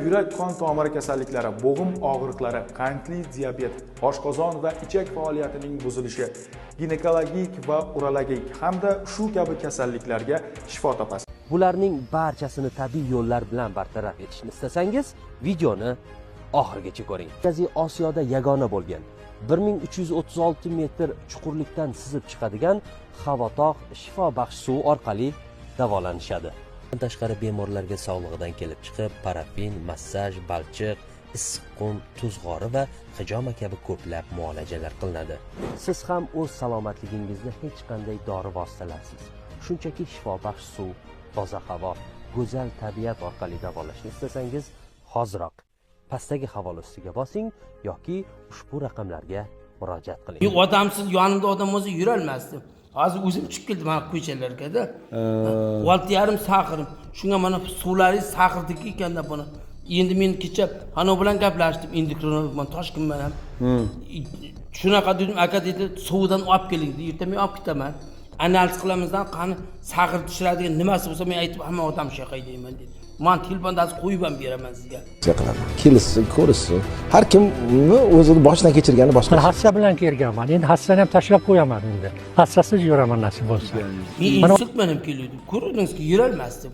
Yurak qon tomiri kasalliklari, bo'g'im og'riqlari, qandli diabet, oshqozon va ichak faoliyatining buzilishi, ginekologik va urologik hamda shu kabi kasalliklarga shifo topasiz. Bularning barchasini tabiiy yo'llar bilan bartaraf etishni istasangiz, videoni oxirigacha ko'ring. Markaziy Osiyoda yagona bo'lgan 1336 metr chuqurlikdan sizib chiqadigan Havatog' shifobaxsh suvi orqali davolanishadi. Bundan tashqari bemorlarga sog'lig'idan kelib chiqib, parafin, massaj, balchiq, issiq qum, tuzg'ori va hijoma kabi ko'plab muolajalar qilinadi. Siz ham o'z salomatligingizni hech qanday dori vositalarsiz, shunchaki shifobaxsh suv, toza havo, go'zal tabiat orqali davolashni istasangiz, hoziroq pastdagi havola ustiga bosing yoki ushbu raqamlarga murojaat qiling. Men odamsiz, yonimda odam bo'lsa yurolmasdim. Hozir o'zim chiqib keldim mana ko'chalarga-da. 6,5 сахар im. Shunga mana suvlaringiz сахар niki ekanda buni. Endi men kecha Hano bilan gaplashdim, endokrinolog bilan, Toshkent bilan. Shunaqa dedim, aka dedi, suvidan olib keling dedi. Erta men olib ketaman. Analiz qilamizdan qani сахар tushiradigan nimasi bo'lsa men aytib hamma odam shu yoqqa deyman dedi. Man telefonda hozir qo'yib ham beraman sizga. Qilaman, kelishsin, ko'rishsin, har kimni o'zini boshidan kechirgani boshqa. Men hassa bilan kelganman. Endi hassani ham tashlab qo'yaman endi. Hassasiz yuraman nasib bo'lsa. Men insult bilan ham keluvdim. Ko'rdingizki, yurolmasdim.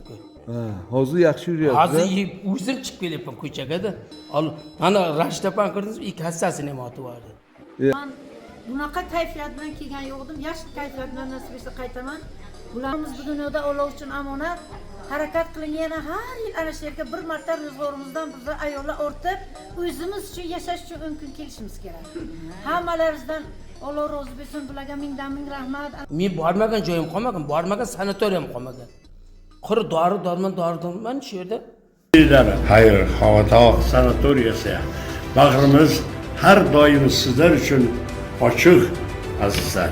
Hozir yaxshi yuryapsiz. Hozir o'zim chiqib kelyapman ko'chaga-da. Mana Rashid opani ko'rdingizmi? Ikki hassasini ham otib yubordi. Man bunaqa kayfiyat bilan kelgan yo'q edim. Yaxshi kayfiyat bilan nasib etsa qaytaman. Bularimiz bu dunyoda Alloh uchun omonat. Harakat qiling, yana har yil ana shu yerga bir marta ro'zg'orimizdan biz ayollar ortib, o'zimiz uchun yashash uchun 10 kun kelishimiz kerak. Hammalaringizdan Alloh rozi bo'lsin, bularga mingdan ming rahmat. Men bormagan joyim qolmagan, bormagan sanatoriyam qolmagan. Quruq dori darmon, dori darmon shu yerda. Xayr, Havatog' sanatoriyasi. Bag'rimiz har doim sizlar uchun ochiq, azizlar.